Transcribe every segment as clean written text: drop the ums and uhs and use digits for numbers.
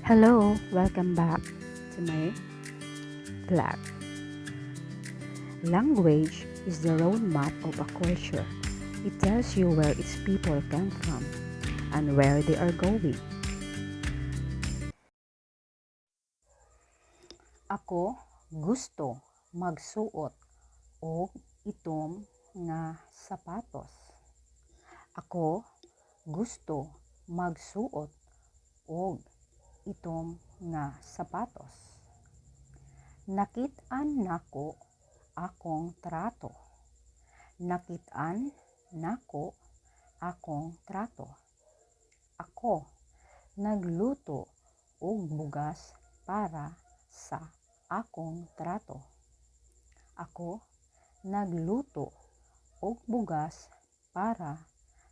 Hello, welcome back to my vlog. Language is the roadmap of a culture. It tells you where its people come from and where they are going. Ako gusto magsuot og itom nga sapatos. Ako gusto magsuot og itom nga sapatos. Nakit-an nako akong trato. Nakit-an nako akong trato. Ako nagluto og bugas para sa akong trato. Ako nagluto og bugas para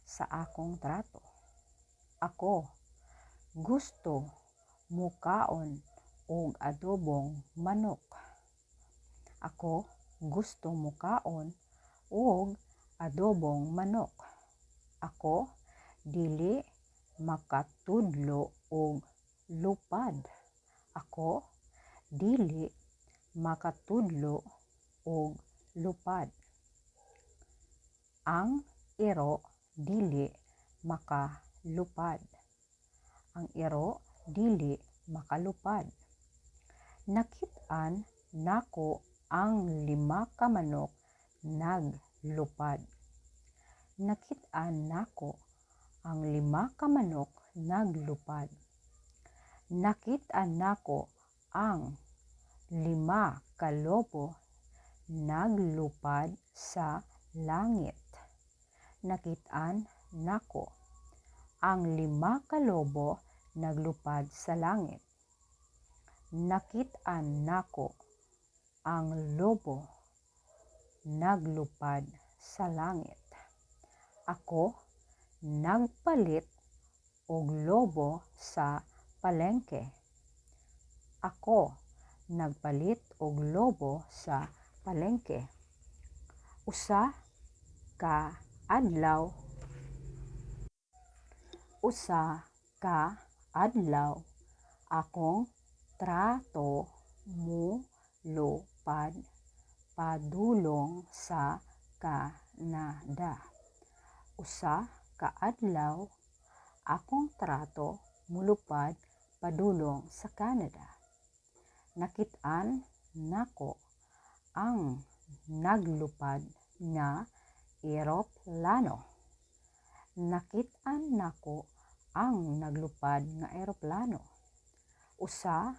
sa akong trato. Ako gusto mukaon og adobong manok. Ako gusto mukaon og adobong manok. Ako dili makatudlo og lupad. Ako dili makatudlo og lupad. Ang iro dili makalupad. Ang iro dili makalupad. Nakit-an nako ang lima ka manok naglupad. Nakit-an nako ang lima ka manok naglupad. Nakit-an nako ang lima ka lobo naglupad sa langit. Nakit-an nako ang lima ka lobo naglupad sa langit. Nakit-an nako ang lobo naglupad sa langit. Ako nagpalit og lobo sa palengke. Ako nagpalit og lobo sa palengke. Usa ka adlaw, usa ka adlaw, akong trato molupad padulong sa Canada. Usa ka adlaw, akong trato molupad padulong sa Canada. Nakit-an nako ang naglupad nga eroplano. Nakit-an nako ang naglupad nga eroplano. Usa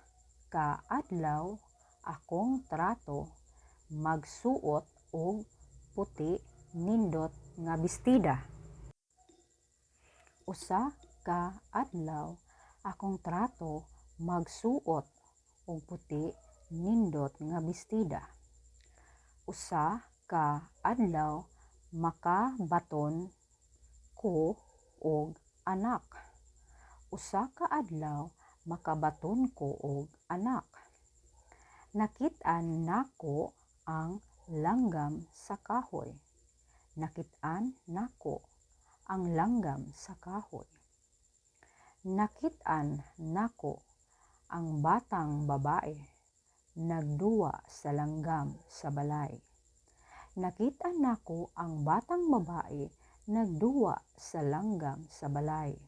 ka adlaw, akong trato magsuot og puti nindot nga bestida. Usa ka adlaw, akong trato magsuot og puti nindot nga bestida. Usa ka adlaw, makabaton ko og anak. Usa ka adlaw, makabaton ko og anak. Nakit-an nako ang langgam sa kahoy. Nakit-an nako ang langgam sa kahoy. Nakit-an nako ang batang babae nagduwa sa langgam sa balay. Nakit-an nako ang batang babae nagduwa sa langgam sa balay.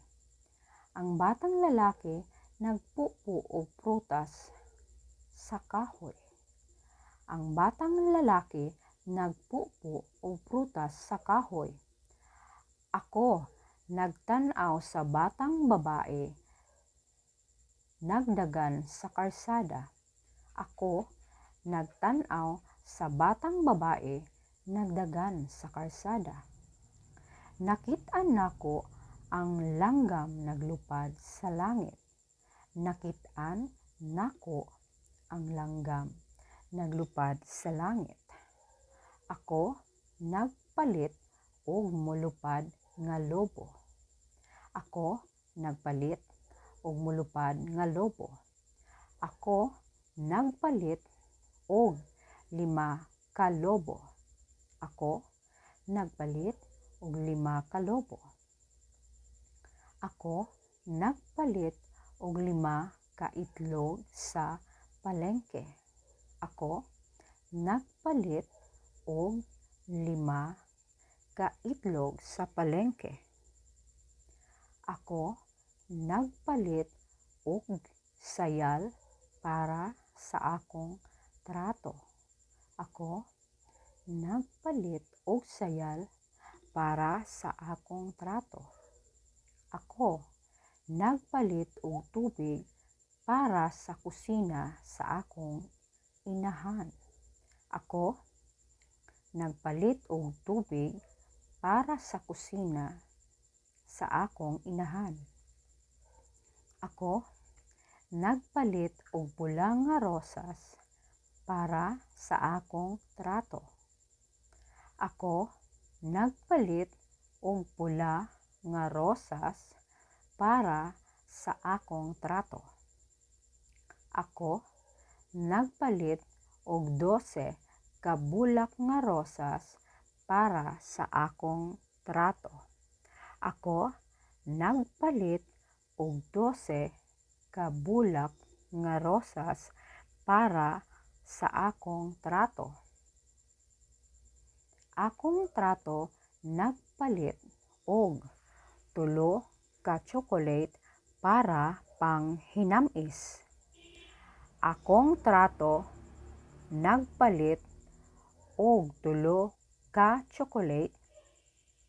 Ang batang lalaki nagpupo og prutas sa kahoy. Ang batang lalaki nagpupo og prutas sa kahoy. Ako nagtan-aw sa batang babae nagdagan sa karsada. Ako nagtan-aw sa batang babae nagdagan sa karsada. Nakit-an nako ang langgam naglupad sa langit. Nakit-an nako ang langgam naglupad sa langit. Ako nagpalit og molupad nga lobo. Ako nagpalit og molupad nga lobo. Ako nagpalit og lima ka lobo. Ako nagpalit og lima ka lobo. Ako Nagpalit og lima ka itlog sa palengke. Ako nagpalit og lima ka itlog sa palengke. Ako nagpalit og sayal para sa akong trato. Ako nagpalit og sayal para sa akong trato. Ako nagpalit og tubig para sa kusina sa akong inahan. Ako nagpalit og tubig para sa kusina sa akong inahan. Ako nagpalit og pula nga rosas para sa akong trato. Ako nagpalit og pula nga rosas para sa akong trato. Ako nagpalit og 12 ka bulak nga rosas para sa akong trato. Ako nagpalit og 12 ka bulak nga rosas para sa akong trato. Akong trato nagpalit og tulo ka chocolate para panghinam-is. Akong trato nagpalit og tulo ka chocolate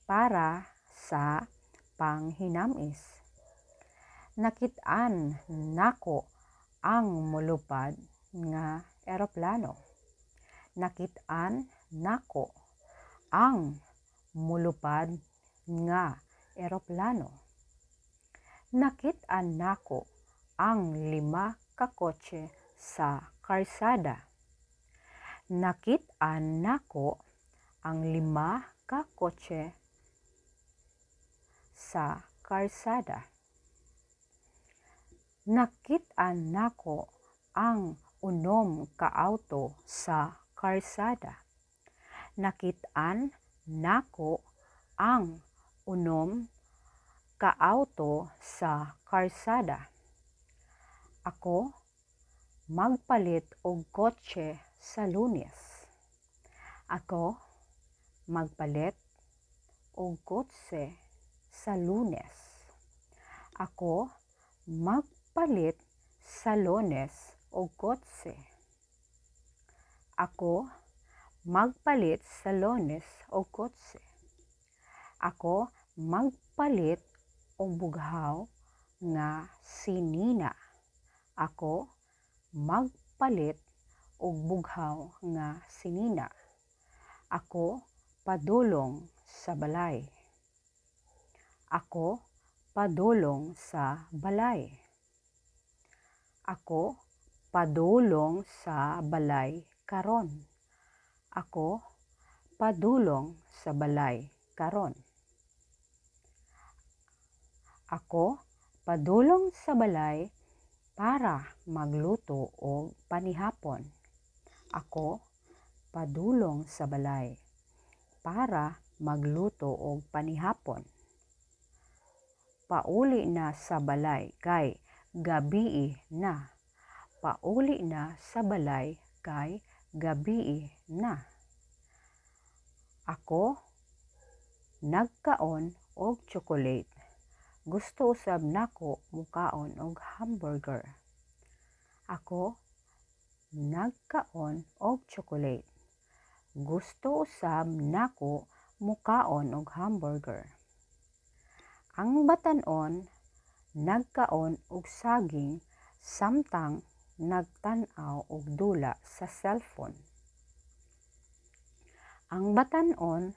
para sa panghinam-is. Nakit-an nako ang molupad nga eroplano. Nakit-an nako ang molupad nga eroplano. Nakit-an nako ang lima ka kotse sa karsada. Nakit-an nako ang lima ka kotse sa karsada. Nakit-an nako ang unom ka awto sa karsada. Nakit-an nako ang unom ka awto sa karsada. Ako magpalit og kotse sa Lunes. Ako magpalit og kotse sa Lunes. Ako magpalit sa Lunes og kotse. Ako magpalit sa Lunes og kotse. Ako magpalit og bughaw nga sinina. Ako magpalit og bughaw nga sinina. Ako padulong sa balay. Ako padulong sa balay. Ako padulong sa balay karon. Ako padulong sa balay karon. Ako padulong sa balay para magluto og panihapon. Ako padulong sa balay para magluto og panihapon. Pauli na sa balay kay gabii na. Pauli na sa balay kay gabii na. Ako nagkaon og chocolate. Gusto usab nako mokaon og hamburger. Ako nagkaon og chocolate. Gusto usab nako mokaon og hamburger. Ang batan-on nagkaon og saging samtang nagtan-aw og dula sa cellphone. Ang batan-on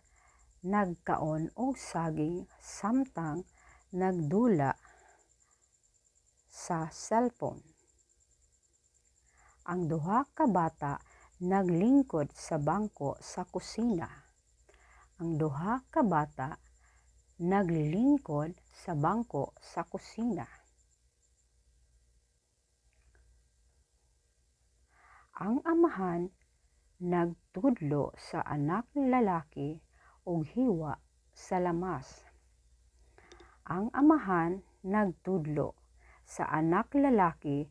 nagkaon og saging samtang nagdula sa cellphone. Ang duha ka bata naglingkod sa bangko sa kusina. Ang duha ka bata naglingkod sa bangko sa kusina. Ang amahan nagtudlo sa anak lalaki og hiwa sa lamas. Ang amahan nagtudlo sa anak lalaki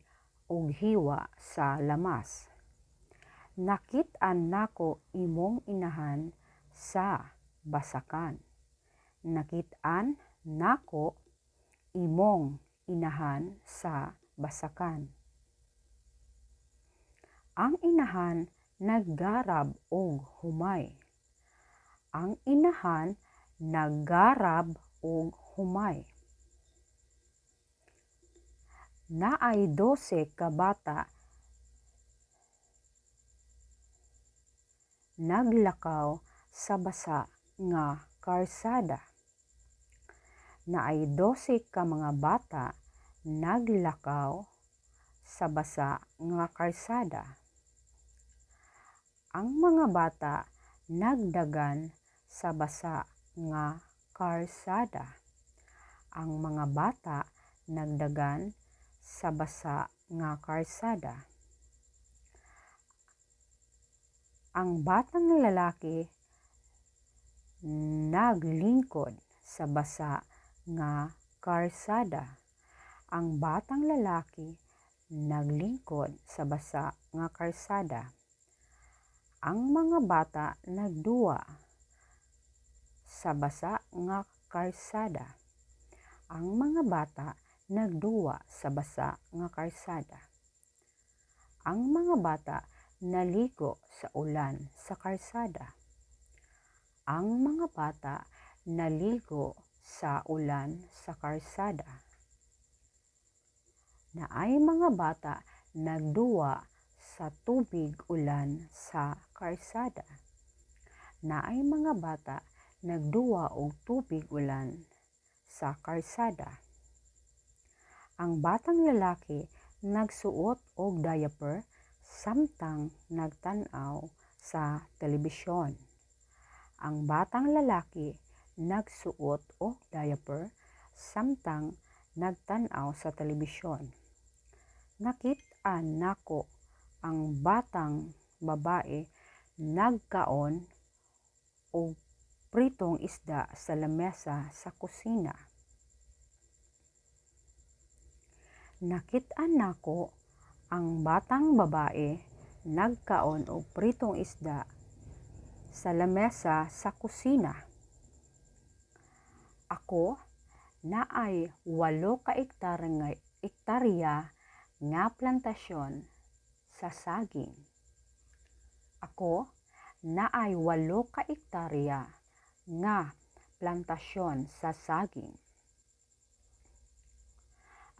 og hiwa sa lamas. Nakit-an nako imong inahan sa basakan. Nakit-an nako imong inahan sa basakan. Ang inahan naggarab og humay. Ang inahan naggarab og humay. Naay 12 ka bata naglakaw sa basa nga karsada. Naay 12 ka mga bata naglakaw sa basa nga karsada. Ang mga bata nagdagan sa basa nga karsada. Ang mga bata nagdagan sa basa nga karsada. Ang batang lalaki naglingkod sa basa nga karsada. Ang batang lalaki naglingkod sa basa nga karsada. Ang mga bata nagduwa sa basa nga karsada. Ang mga bata nagduwa sa basa nga karsada. Ang mga bata naligo sa ulan sa karsada. Ang mga bata naligo sa ulan sa karsada. Naay mga bata nagduwa sa tubig ulan sa karsada. Naay mga bata nagduwa og tubig ulan sa karsada. Ang batang lalaki nagsuot og diaper samtang nagtan-aw sa telebisyon. Ang batang lalaki nagsuot og diaper samtang nagtan-aw sa telebisyon. Nakit-an nako ang batang babae nagkaon og pritong isda sa lamesa sa kusina. Nakit-an nako ang batang babae nagkaon og pritong isda sa lamesa sa kusina. Ako naay 8 ka ektarya nga plantasyon sa saging. Ako naay 8 ka ektarya nga plantasyon sa saging.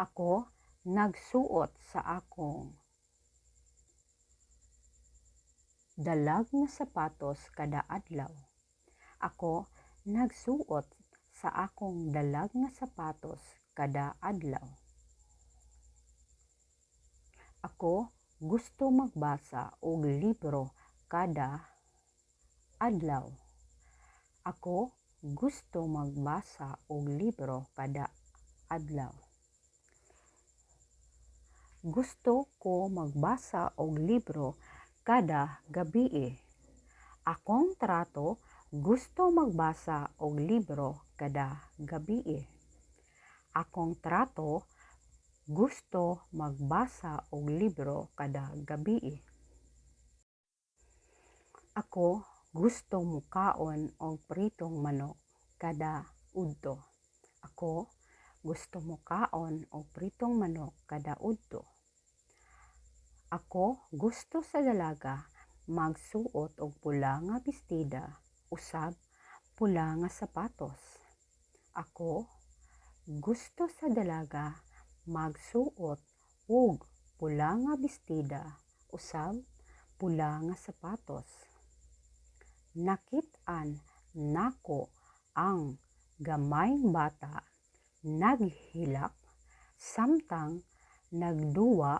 Ako nagsuot sa akong dalag nga sapatos kada adlaw. Ako nagsuot sa akong dalag nga sapatos kada adlaw. Ako gusto magbasa og libro kada adlaw. Ako gusto magbasa og libro kada adlaw. Gusto ko magbasa og libro kada gabii. Akong trato gusto magbasa og libro kada gabii. Akong trato gusto magbasa og libro kada gabii. Ako gusto mukaon og pritong manok kada udto. Ako gusto mukaon og pritong manok kada udto. Ako gusto sa dalaga magsuot og pula nga bestida usab pula nga sapatos. Ako gusto sa dalaga magsuot og pula nga bestida usab pula nga sapatos. Nakit-an nako ang gamayng bata naghilak samtang nagduwa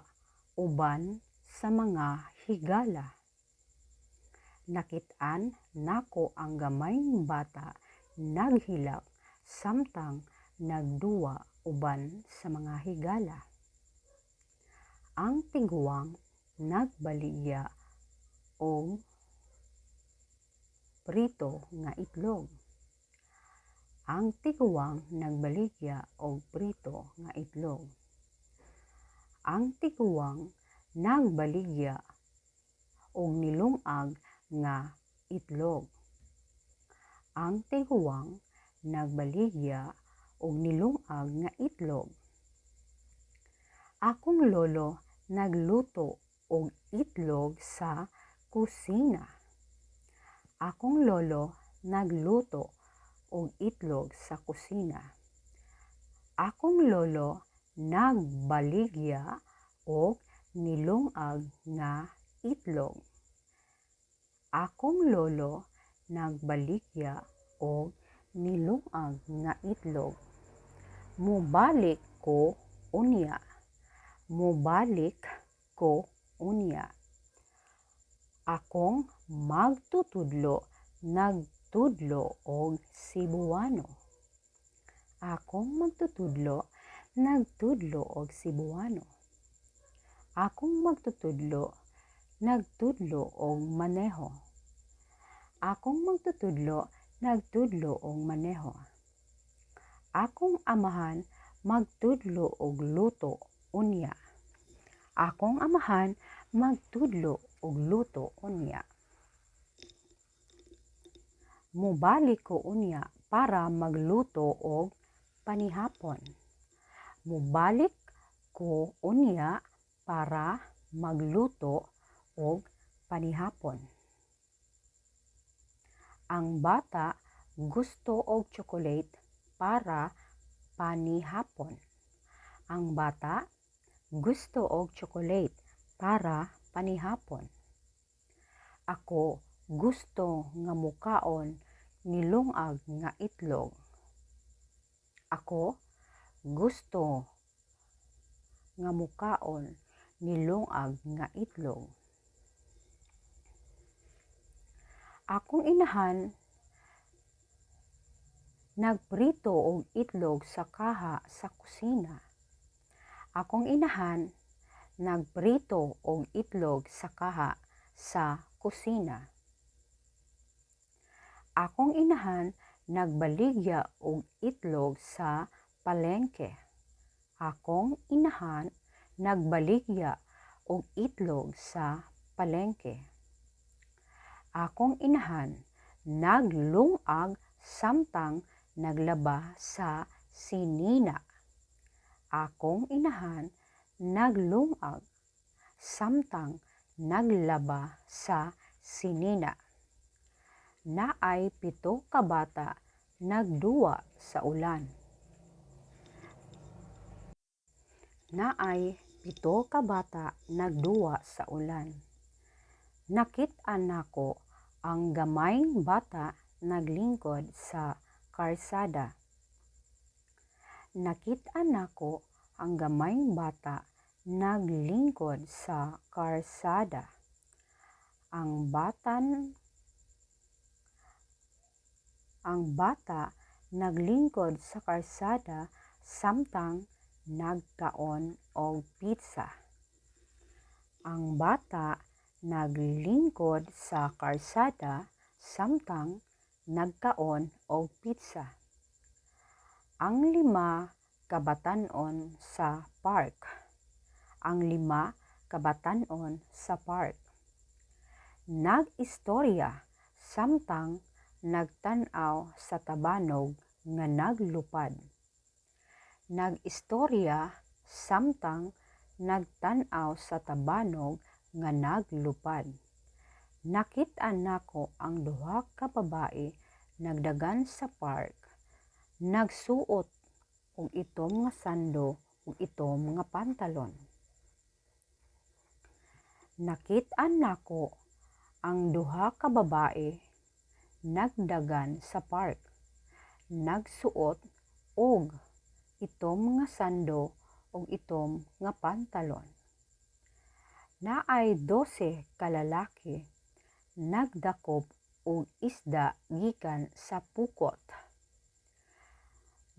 uban sa mga higala. Nakit-an nako ang gamayng bata naghilak samtang nagduwa uban sa mga higala. Ang tiguang nagbaligya og prito nga itlog. Ang tiguang nagbaligya og prito nga itlog. Ang tiguang nagbaligya og nilung-ag nga itlog. Ang tiguang nagbaligya og nilung-ag nga itlog. Akong lolo nagluto og itlog sa kusina. Akong lolo nagluto og itlog sa kusina. Akong lolo nagbaligya og nilung-ag nga itlog. Akong lolo nagbaligya og nilung-ag nga itlog. Mobalik ko unya. Mobalik ko unya. Akong magtutudlo nagtudlo og Cebuano. Akong magtutudlo nagtudlo og Cebuano. Akong magtutudlo nagtudlo og maneho. Akong magtutudlo nagtudlo og maneho. Akong amahan magtudlo og luto unya. Akong amahan magtudlo og luto unya. Mobalik ko unya para magluto og panihapon. Mobalik ko unya para magluto og panihapon. Ang bata gusto og chocolate para panihapon. Ang bata gusto og chocolate para panihapon. Ako gusto nga mukaon nilung-ag nga itlog. Ako gusto nga mukaon nilung-ag nga itlog. Akong inahan nagprito og itlog sa kaha sa kusina. Akong inahan nagprito og itlog sa kaha sa kusina. Akong inahan nagbaligya og itlog sa palengke. Akong inahan nagbaligya og itlog sa palengke. Akong inahan naglung-ag samtang naglaba sa sinina. Akong inahan naglung-ag samtang naglaba sa sinina. Naay pito ka bata nagduwa sa ulan. Naay pito ka bata nagduwa sa ulan. Nakit-an nako ang gamayng bata naglingkod sa karsada. Nakit-an nako ang gamayng bata naglingkod sa karsada. Ang bata naglingkod sa karsada samtang nagkaon og pizza. Ang bata naglingkod sa karsada samtang nagkaon og pizza. Ang lima ka batan-on sa park. Ang lima ka batan-on sa park. Nag-istorya samtang nagtan-aw sa tabanog nga naglupad. Nag-istorya samtang nagtan-aw sa tabanog nga naglupad. Nakit-an nako ang duha ka babae nagdagan sa park. Nagsuot og itom nga sando ug itom nga pantalon. Nakit-an nako ang duha ka babae nagdagan sa park. Nagsuot og itom nga sando ug itom nga pantalon. Naay 12 ka lalaki nagdakop og isda gikan sa pukot.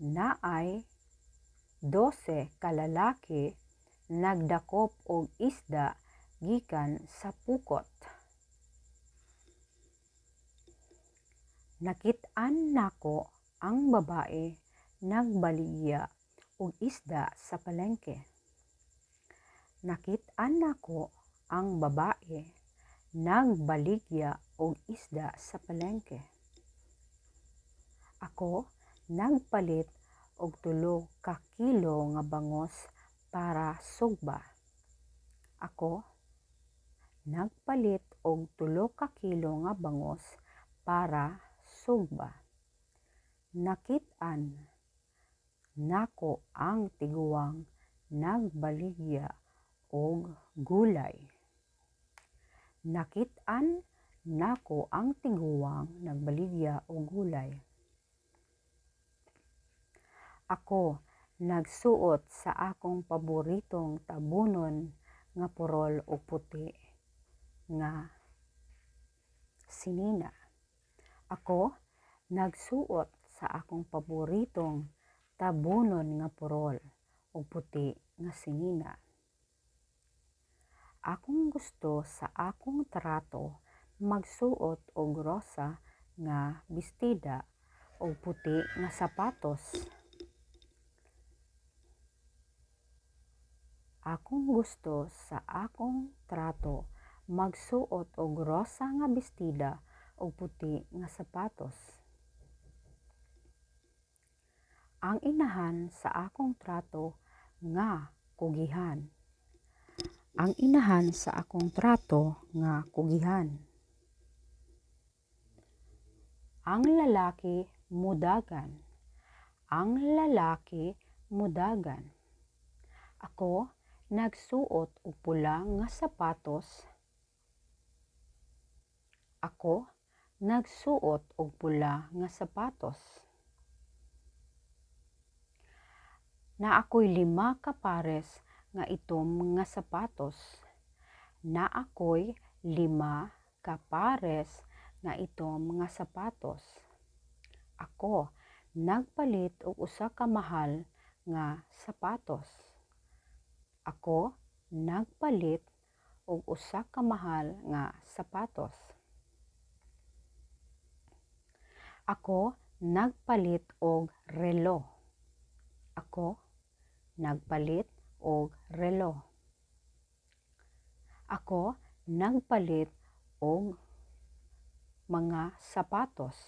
Naay 12 ka lalaki nagdakop og isda gikan sa pukot. Nakit-an nako Ang babae nagbaligya og isda sa palengke. Nakit-an nako ang babae nagbaligya og isda sa palengke. Ako nagpalit og 3 ka kilo nga bangos para sugba. Ako nagpalit og 3 ka kilo nga bangos para sugba. Nakit-an nako ang tiguang nagbaligya og gulay. Nakit-an nako ang tiguang nagbaligya og gulay. Ako nagsuot sa akong paboritong tabonon nga purol ug puti nga sinina. Ako nagsuot sa akong paboritong tabonon nga purol ug puti nga sinina. Akong gusto sa akong trato magsuot og rosa nga bestida ug puti nga sapatos. Akong gusto sa akong trato magsuot og rosa nga bestida ug puti nga sapatos. Ang inahan sa akong trato nga kugihan. Ang inahan sa akong trato nga kugihan. Ang lalaki mudagan. Ang lalaki mudagan. Ako nagsuot og pula nga sapatos. Ako nagsuot og pula nga sapatos. Naa ko'y 5 ka pares nga itom nga sapatos. Naa ko'y 5 ka pares nga itom nga sapatos. Ako nagpalit og usa ka mahal nga sapatos. Ako nagpalit og usa ka mahal nga sapatos. Ako nagpalit og relo. Ako nagpalit og relo. Ako nagpalit og mga sapatos.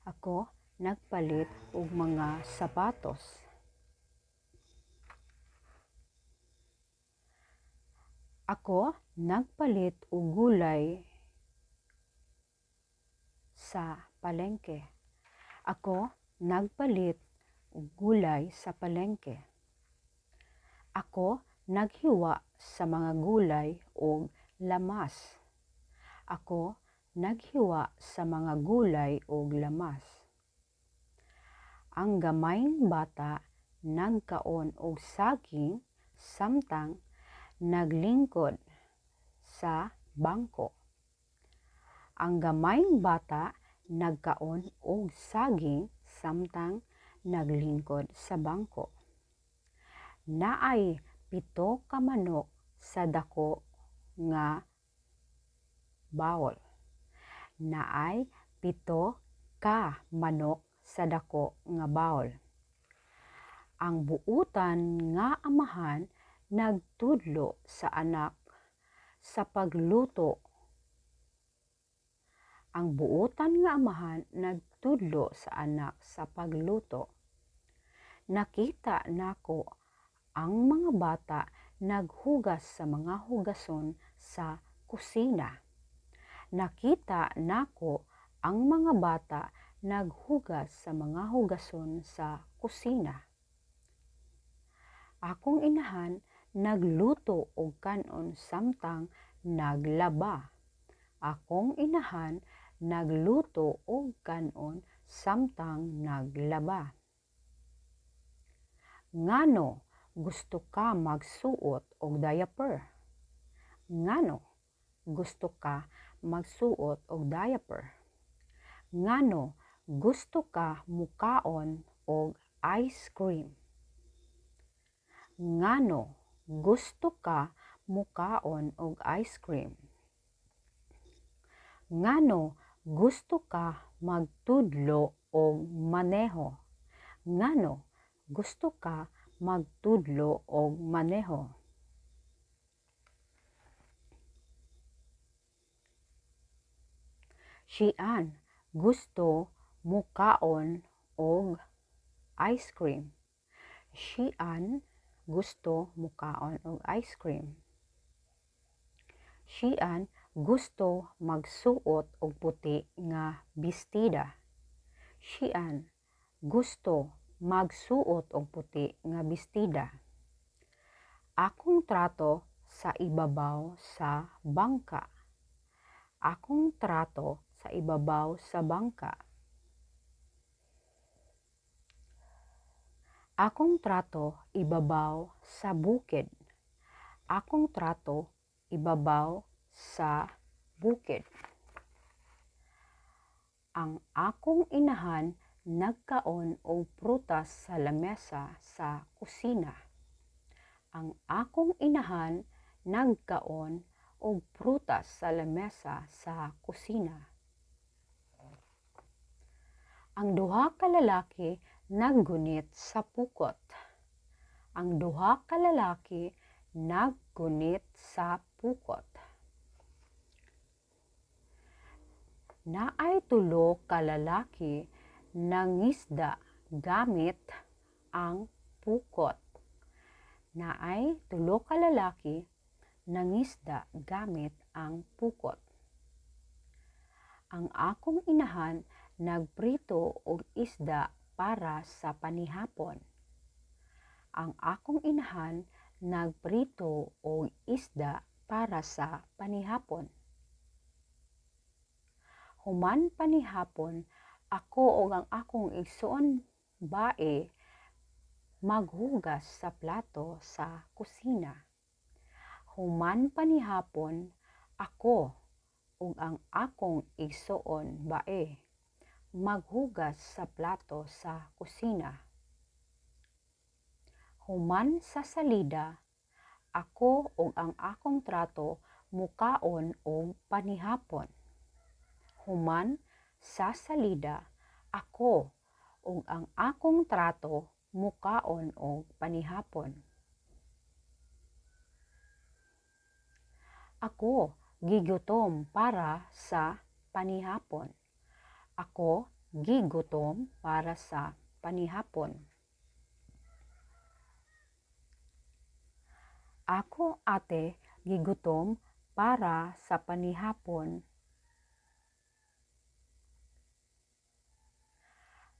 Ako nagpalit og mga sapatos. Ako nagpalit og gulay sa palengke. Ako nagpalit og gulay sa palengke. Ako naghiwa sa mga gulay og lamas. Ako naghiwa sa mga gulay og lamas. Ang gamayng bata nagkaon og saging samtang naglingkod sa bangko. Ang gamayng bata nagkaon og saging samtang naglingkod sa bangko. Naay 7 ka manok sa dako nga bawol. Naay 7 ka manok sa dako nga bawol. Ang buutan nga amahan nagtudlo sa anak sa pagluto. Ang buutan nga amahan nagtudlo sa anak sa pagluto. Nakita nako ang mga bata naghugas sa mga hugason sa kusina. Nakita nako ang mga bata naghugas sa mga hugason sa kusina. Akong inahan nagluto og kan-on samtang naglaba. Akong inahan nagluto og kan-on samtang naglaba. Ngano gusto ka magsuot og diaper? Ngano gusto ka magsuot og diaper? Ngano gusto ka mukaon og ice cream? Ngano gusto ka mukaon og ice cream? Ngano gusto ka magtudlo og maneho. Ngano gusto ka magtudlo og maneho? Sian gusto mukaon og ice cream. Sian gusto mukaon og ice cream. Sian gusto magsuot og puti nga bestida. Sian gusto magsuot og puti nga bestida. Akong trato sa ibabaw sa bangka. Akong trato sa ibabaw sa bangka. Akong trato ibabaw sa bukid. Akong trato ibabaw sa bukid. Ang akong inahan nagkaon og prutas sa lamesa sa kusina. Ang akong inahan nagkaon og prutas sa lamesa sa kusina. Ang duha ka lalaki naggunit sa pukot. Ang duha ka lalaki naggunit sa pukot. Naay tulo ka lalaki nangisda gamit ang pukot. Naay tulo ka lalaki nangisda gamit ang pukot. Ang akong inahan nagprito og isda para sa panihapon. Ang akong inahan nagprito og isda para sa panihapon. Human panihapon, ako ug ang akong igsoon bae maghugas sa plato sa kusina. Human panihapon, ako ug ang akong igsoon bae maghugas sa plato sa kusina. Human sa salida, ako ug ang akong trato mukaon og panihapon. Human sa salida, ako ug ang akong trato mukaon og panihapon. Ako gigutom para sa panihapon. Ako gigutom para sa panihapon. Ako ate gigutom para sa panihapon.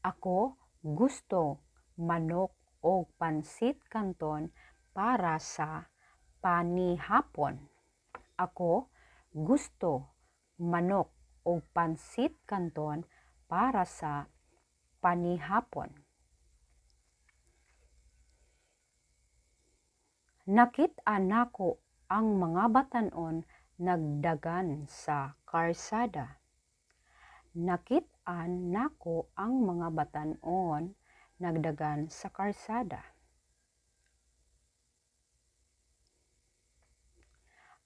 Ako gusto manok og pansit canton para sa panihapon. Ako gusto manok og pansit canton para sa panihapon. Nakit-an nako ang mga batan-on nagdagan sa karsada. Nakit-an nako ang mga batan-on nagdagan sa karsada.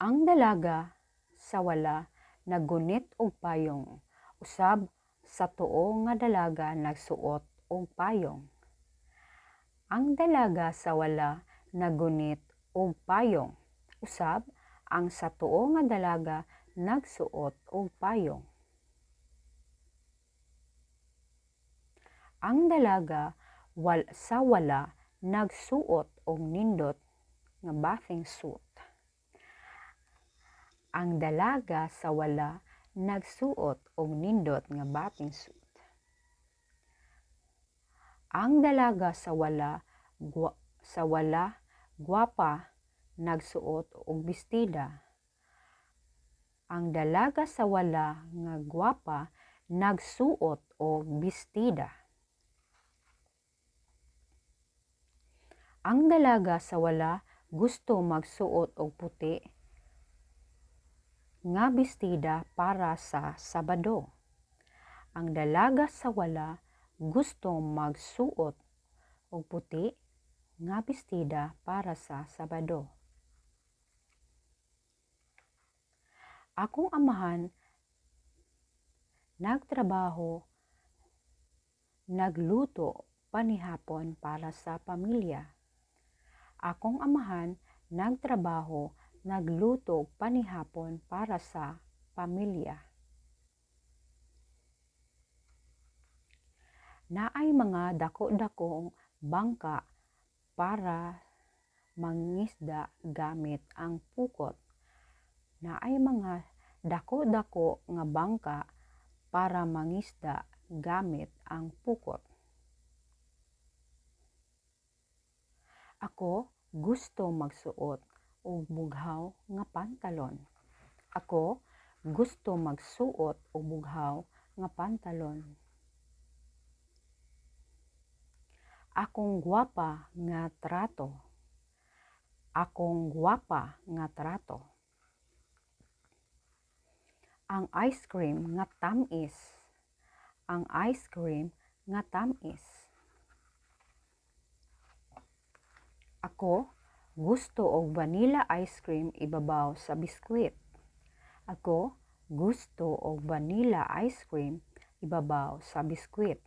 Ang dalaga sa wala naggunit og payong. Usab sa tuo nga dalaga nagsuot og payong. Ang dalaga sa wala naggunit og payong. Usab ang sa tuo nga dalaga nagsuot og payong. Ang dalaga sa wala nagsuot og nindot nga bathing suit. Ang dalaga sa wala nagsuot og nindot nga bathing suit. Ang dalaga sa wala gwapa nagsuot og bestida. Ang dalaga sa wala nga gwapa nagsuot og bestida. Ang dalaga sa wala gusto magsuot og puti nga bestida para sa Sabado. Ang dalaga sa wala gusto magsuot og puti nga bestida para sa Sabado. Akong amahan nagtrabaho nagluto panihapon para sa pamilya. Akong amahan nagtrabaho, nagluto panihapon para sa pamilya. Naay mga dako-dakong bangka para mangisda gamit ang pukot. Naay mga dako-dako nga bangka para mangisda gamit ang pukot. Ako gusto magsuot og bughaw nga pantalon. Ako gusto magsuot og bughaw nga pantalon. Akong gwapa nga trato. Akong gwapa nga trato. Ang ice cream nga tam-is. Ang ice cream nga tam-is. Ako gusto og vanilla ice cream ibabaw sa biskwit. Ako gusto og vanilla ice cream ibabaw sa biskwit.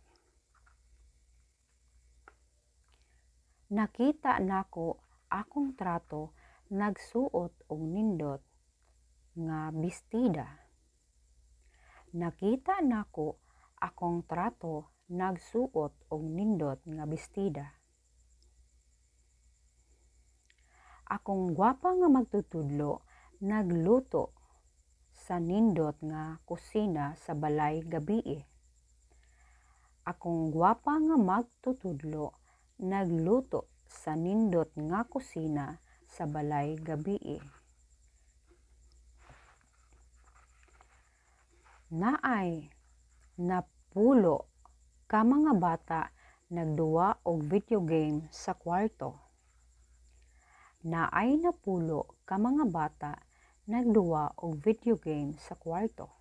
Nakita nako akong trato nagsuot og nindot nga bestida. Nakita nako akong trato nagsuot og nindot nga bestida. Akong gwapa nga magtutudlo nagluto sa nindot nga kusina sa balay gabii. Akong gwapa nga magtutudlo nagluto sa nindot nga kusina sa balay gabii. Naay napulo ka mga bata nagduwa og video game sa kwarto. Naay napulo ka mga bata nagduwa og video game sa kwarto.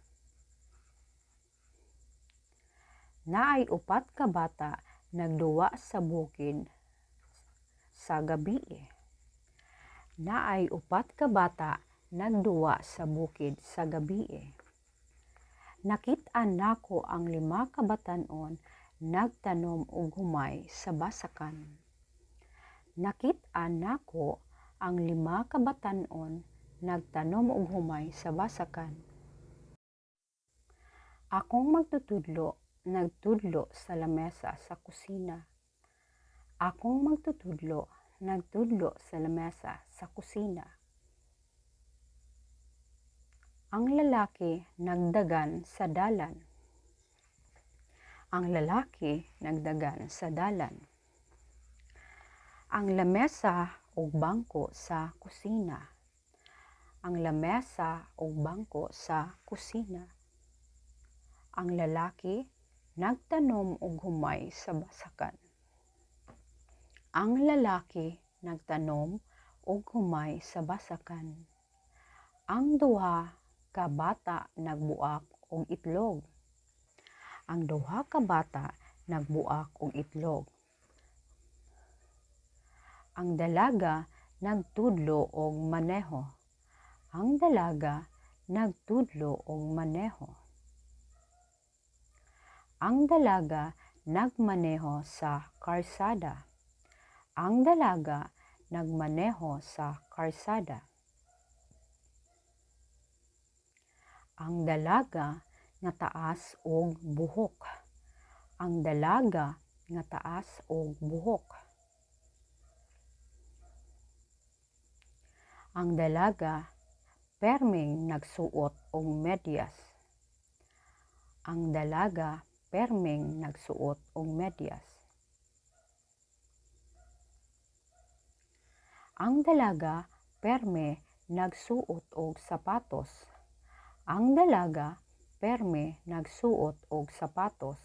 Naay upat ka bata nagduwa sa bukid sa gabii. Naay upat ka bata nagduwa sa bukid sa gabii. Nakit-an nako ang 5 ka batan-on nagtanom og humay sa basakan. Nakit-an nako ang 5 ka batan-on nagtanom og humay sa basakan. Akong magtutudlo nagtudlo sa lamesa sa kusina. Akong magtutudlo nagtudlo sa lamesa sa kusina. Ang lalaki nagdagan sa dalan. Ang lalaki nagdagan sa dalan. Ang lamesa ug bangko sa kusina. Ang lamesa ug bangko sa kusina. Ang lalaki nagtanom og humay sa basakan. Ang lalaki nagtanom og humay sa basakan. Ang duha ka bata nagbuak og itlog. Ang duha ka bata nagbuak og itlog. Ang dalaga nagtudlo og maneho. Ang dalaga nagtudlo og maneho. Ang dalaga nagmaneho sa karsada. Ang dalaga nagmaneho sa karsada. Ang dalaga nga taas og buhok. Ang dalaga nga taas og buhok. Ang dalaga perming nagsuot og medyas. Ang dalaga perming nagsuot og medyas. Ang dalaga perme nagsuot og sapatos. Ang dalaga perme nagsuot og sapatos.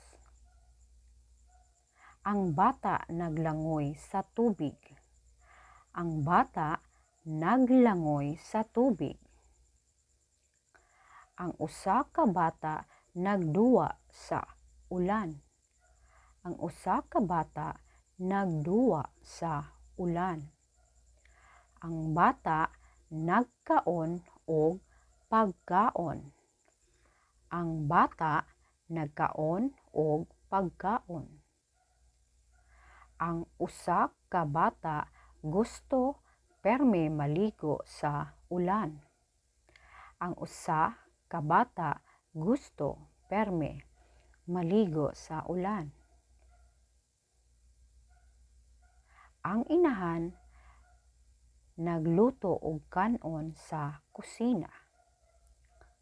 Ang bata naglangoy sa tubig. Ang bata naglangoy sa tubig. Ang usa ka bata nagduwa sa ulan. Ang usa ka bata nagduwa sa ulan. Ang bata nagkaon og pagkaon. Ang bata nagkaon og pagkaon. Ang usa ka bata gusto permi maligo sa ulan. Ang usa ka bata gusto permi maligo sa ulan. Ang inahan nagluto og kan-on sa kusina.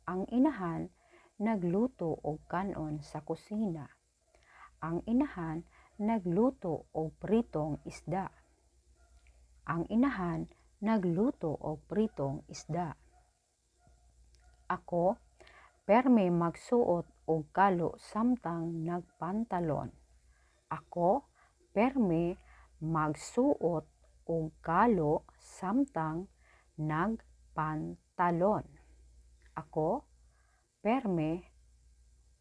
Ang inahan nagluto og kan-on sa kusina. Ang inahan nagluto og pritong isda. Ang inahan nagluto og pritong isda. Ako permi magsuot og kalo samtang nagpantalon. Ako permi magsuot og kalo samtang nagpantalon. Ako permi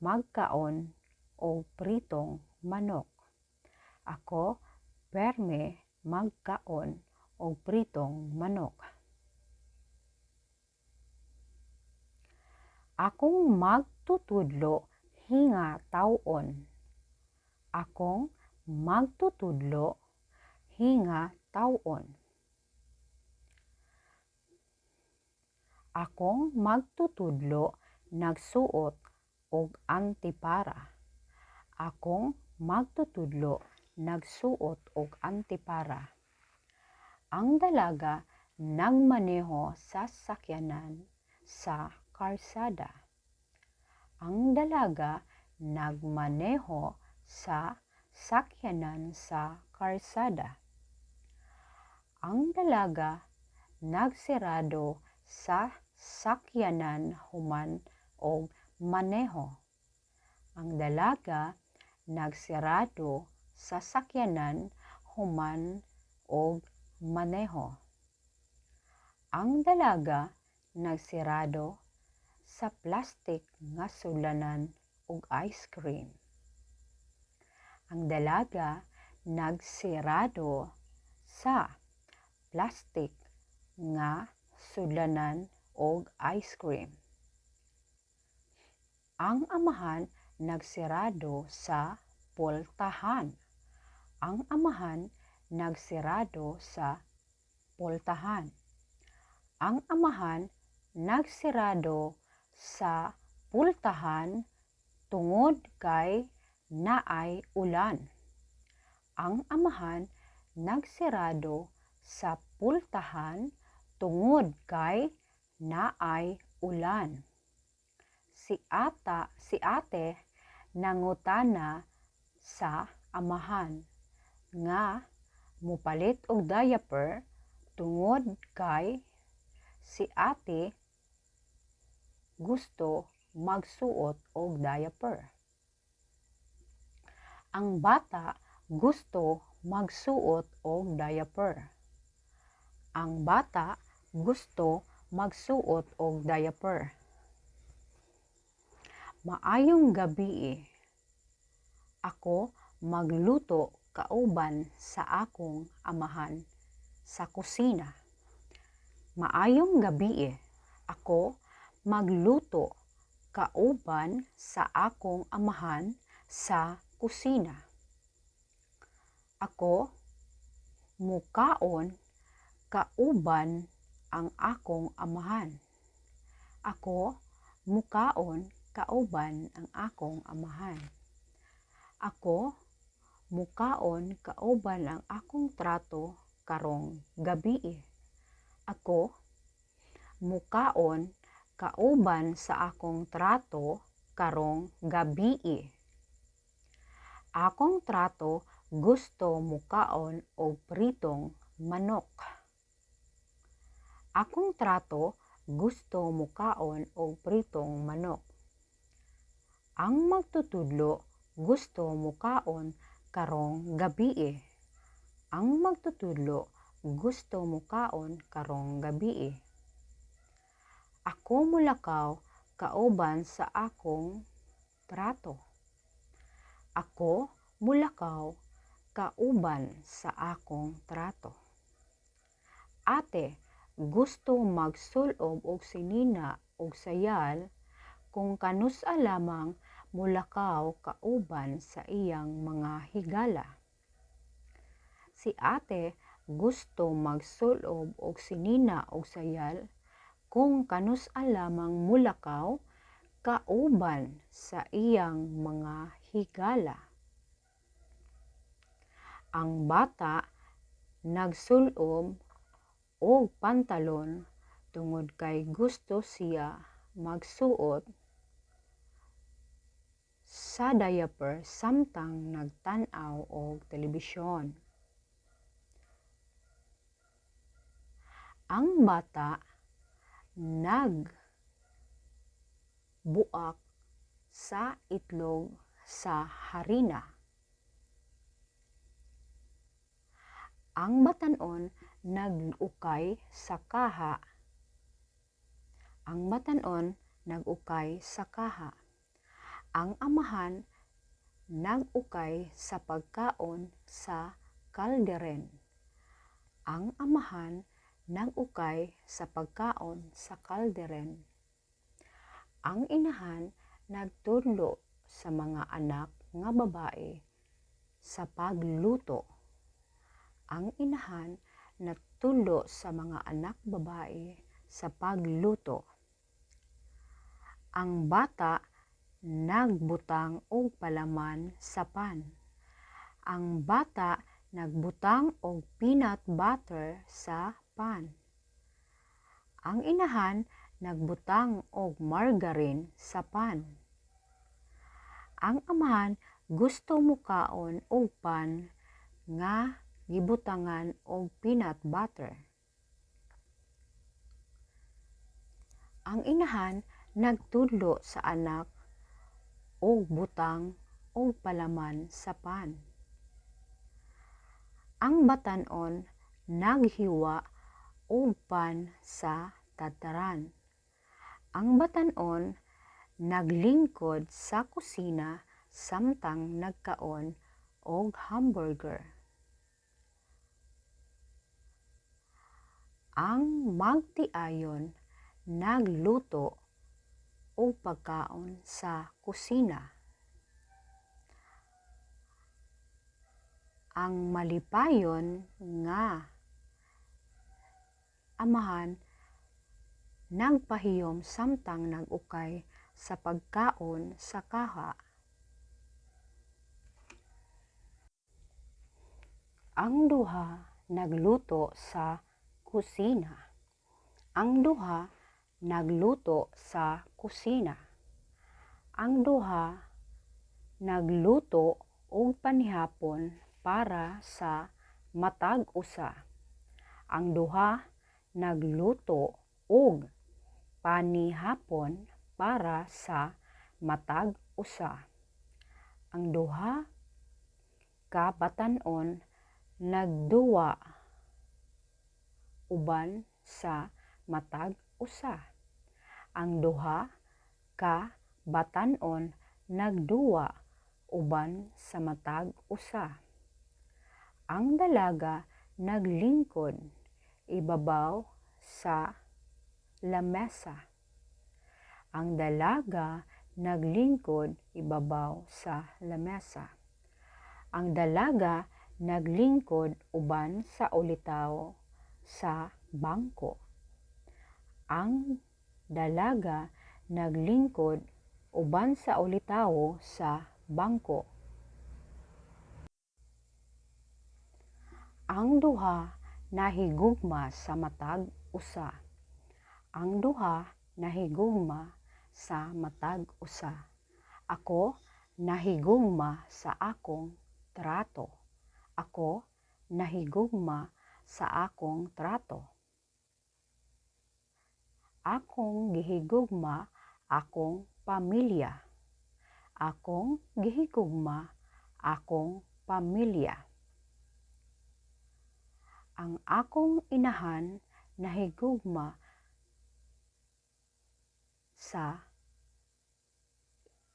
magkaon og pritong manok. Ako permi magkaon og pritong manok. Akong magtutudlo hinga taw-on. Akong magtutudlo hinga taw-on. Akong magtutudlo nagsuot og antipara. Akong magtutudlo nagsuot og antipara. Ang dalaga nagmaneho sa sakyanan sa karsada. Ang dalaga nagmaneho sa sakyanan sa karsada. Ang dalaga nagsirado sa sakyanan human og maneho. Ang dalaga nagsirado sa sakyanan human og maneho. Ang dalaga nagsirado sa plastik nga sudlanan og ice cream. Ang dalaga nagsirado sa plastik nga sudlanan og ice cream. Ang amahan nagsirado sa pultahan. Ang amahan nagsirado sa pultahan. Ang amahan nagsirado sa pultahan tungod kay naay ulan. Ang amahan nagsirado sa pultahan tungod kay naay ulan. Si ate nangutana sa amahan nga mopalit og diaper tungod kay si ate gusto magsuot og diaper. Ang bata gusto magsuot og diaper. Ang bata gusto magsuot og diaper. Maayong gabii. Ako magluto kauban sa akong amahan sa kusina. Maayong gabii. Ako magluto kauban sa akong amahan sa kusina. Ako mukaon kauban ang akong amahan. Ako mukaon kauban ang akong amahan. Ako mukaon kauban ang akong trato karong gabii. Ako mukaon kauban sa akong trato karong gabii. Akong trato gusto mukaon og pritong manok. Akong trato gusto mukaon og pritong manok. Ang magtutudlo gusto mukaon karong gabii. Ang magtutudlo gusto mukaon karong gabii. Ako mulakaw kauban sa akong trato. Ako mulakaw kauban sa akong trato. Ate gusto magsulob og sinina og sayal kung kanus-a lamang mulakaw kauban sa iyang mga higala. Si ate gusto magsulob og sinina ug sayal kung kanus-a lamang molakaw kauban sa iyang mga higala. Ang bata nagsulob og pantalon tungod kay gusto siya magsuot sa diaper samtang nagtan-aw og telebisyon. Ang bata nagbuak sa itlog sa harina. Ang batan-on nag-ukay sa kaha. Ang batan-on nag-ukay sa kaha. Ang amahan nag-ukay sa pagkaon sa kalderen. Ang amahan nag-ukay sa pagkaon sa kalderen. Ang inahan nagtudlo sa mga anak nga babae sa pagluto. Ang inahan nagtudlo sa mga anak babae sa pagluto. Ang bata nagbutang og palaman sa pan. Ang bata nagbutang og peanut butter sa pan. Ang inahan nagbutang og margarine sa pan. Ang amahan gusto mokaon og pan nga gibutangan og peanut butter. Ang inahan nagtudlo sa anak og butang og palaman sa pan. Ang batan-on naghiwa og pan sa tadtaran. Ang batan-on naglingkod sa kusina samtang nagkaon og hamburger. Ang magtiayon nagluto og pagkaon sa kusina. Ang malipayon nga amahan nagpahiyom samtang nag-ukay sa pagkaon sa kaha. Ang duha nagluto sa kusina. Ang duha nagluto sa kusina. Ang duha nagluto og panihapon para sa matag usa. Ang duha nagluto og panihapon para sa matag usa. Ang duha ka batan-on nagduwa uban sa matag usa. Ang duha ka batan-on nagduwa uban sa matag usa. Ang dalaga naglingkod ibabaw sa lamesa. Ang dalaga naglingkod ibabaw sa lamesa. Ang dalaga naglingkod uban sa ulitawo sa bangko. Ang dalaga naglingkod uban sa ulitawo sa bangko. Ang duha nahigugma sa matag usa. Ang duha nahigugma sa matag usa. Ako nahigugma sa akong trato. Ako nahigugma sa akong trato. Akong gihigugma akong pamilya. Akong gihigugma akong pamilya. Ang akong inahan nahigugma sa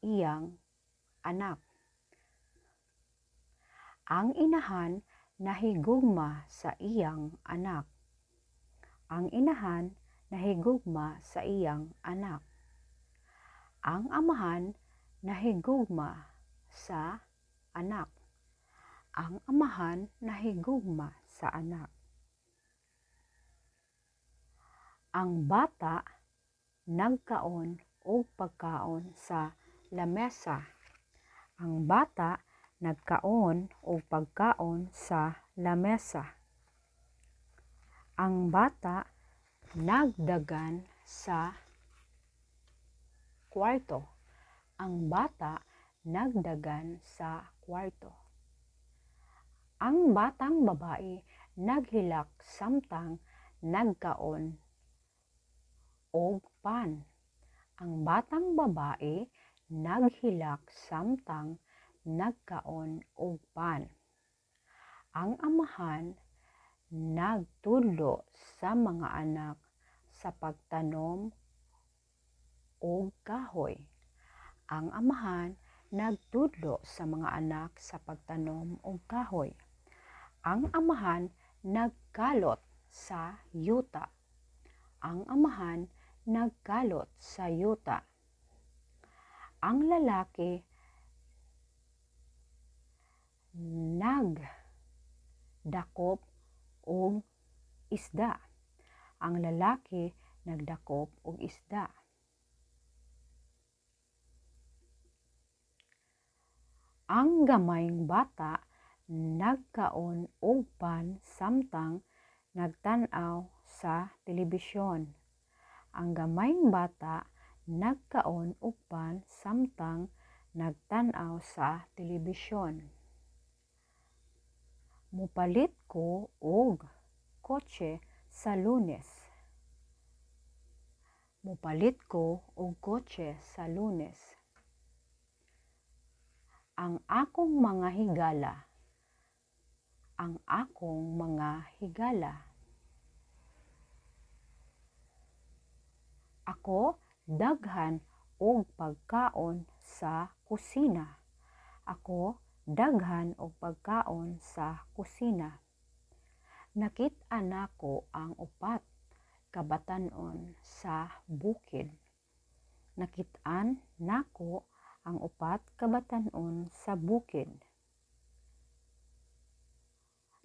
iyang anak. Ang inahan nahigugma sa iyang anak. Ang inahan nahigugma sa iyang anak. Ang amahan nahigugma sa anak. Ang amahan nahigugma sa anak. Ang bata nagkaon og pagkaon sa lamesa. Ang bata nagkaon og pagkaon sa lamesa. Ang bata nagdagan sa kwarto. Ang bata nagdagan sa kwarto. Ang batang babae naghilak samtang nagkaon og pan. Ang batang babae naghilak samtang nagkaon og pan. Ang amahan nagtudlo sa mga anak sa pagtanom og kahoy. Ang amahan nagtudlo sa mga anak sa pagtanom og kahoy. Ang amahan nagkalot sa yuta. Ang amahan nagkalot sa yuta. Ang lalaki nagdakop og isda. Ang lalaki nagdakop og isda. Ang gamayng bata nagkaon og pan samtang nagtan-aw sa telebisyon. Ang gamayng bata nagkaon og pan samtang nagtan-aw sa telebisyon. Mopalit ko og kotse sa Lunes. Mopalit ko og kotse sa Lunes. Ang akong mga higala. Ang akong mga higala. Ako daghan og pagkaon sa kusina. Ako daghan og pagkaon sa kusina. Nakit-an nako ang upat ka batan-on sa bukid. Nakit-an nako ang upat ka batan-on sa bukid.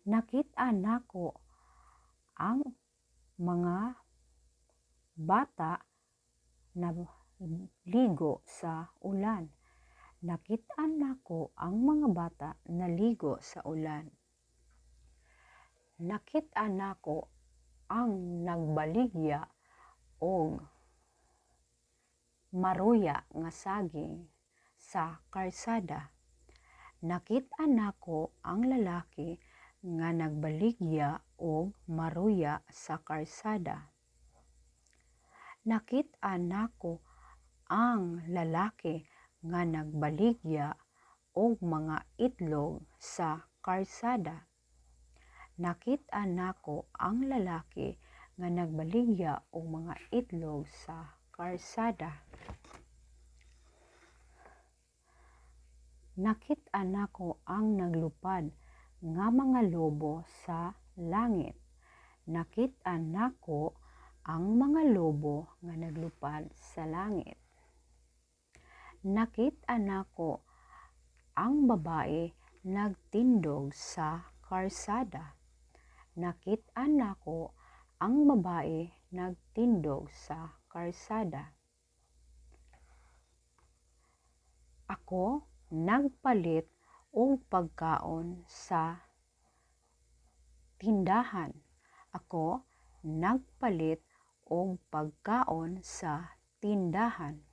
Nakit-an nako ang mga bata na ligo sa ulan. Nakit-an nako ang mga bata naligo sa ulan. Nakit-an nako ang nagbaligya og maruya nga saging sa karsada. Nakit-an nako ang lalaki nga nagbaligya og maruya sa karsada. Nakit-an nako ang lalaki nga nagbaligya og mga itlog sa karsada. Nakit-an nako ang lalaki nga nagbaligya og mga itlog sa karsada. Nakit-an nako ang naglupad nga mga lobo sa langit. Nakit-an nako ang mga lobo nga naglupad sa langit. Nakit-an nako ang babae nagtindog sa karsada. Nakit-an nako ang babae nagtindog sa karsada. Ako nagpalit og pagkaon sa tindahan. Ako nagpalit og pagkaon sa tindahan.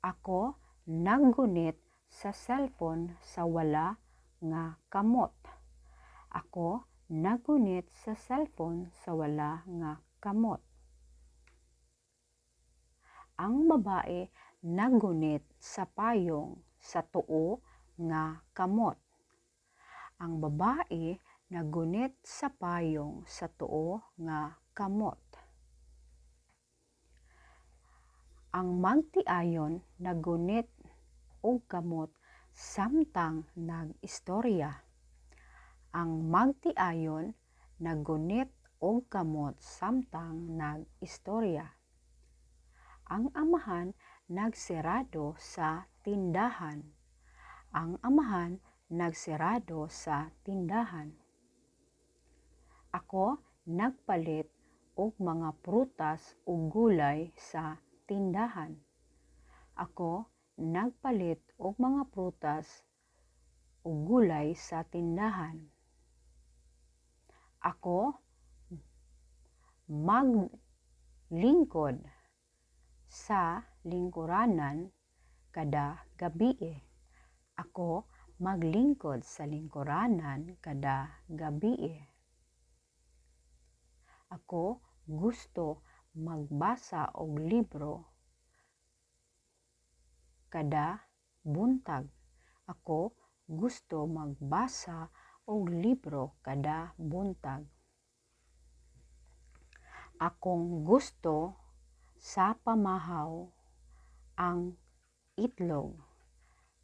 Ako naggunit sa cellphone sa wala nga kamot. Ako naggunit sa cellphone sa wala nga kamot. Ang babae naggunit sa payong sa tuo nga kamot. Ang babae naggunit sa payong sa tuo nga kamot. Ang magtiayon naggunit og kamot samtang nag-istorya. Ang magtiayon naggunit og kamot samtang nag-istorya. Ang amahan nagsirado sa tindahan. Ang amahan nagsirado sa tindahan. Ako nagpalit og mga prutas ug gulay sa tindahan. Ako nagpalit og mga prutas ug gulay sa tindahan. Ako maglingkod sa lingkuranan kada gabii. Ako maglingkod sa lingkuranan kada gabii. Ako gusto magbasa og libro kada buntag. Ako gusto magbasa og libro kada buntag. Akong gusto sa pamahaw ang itlog.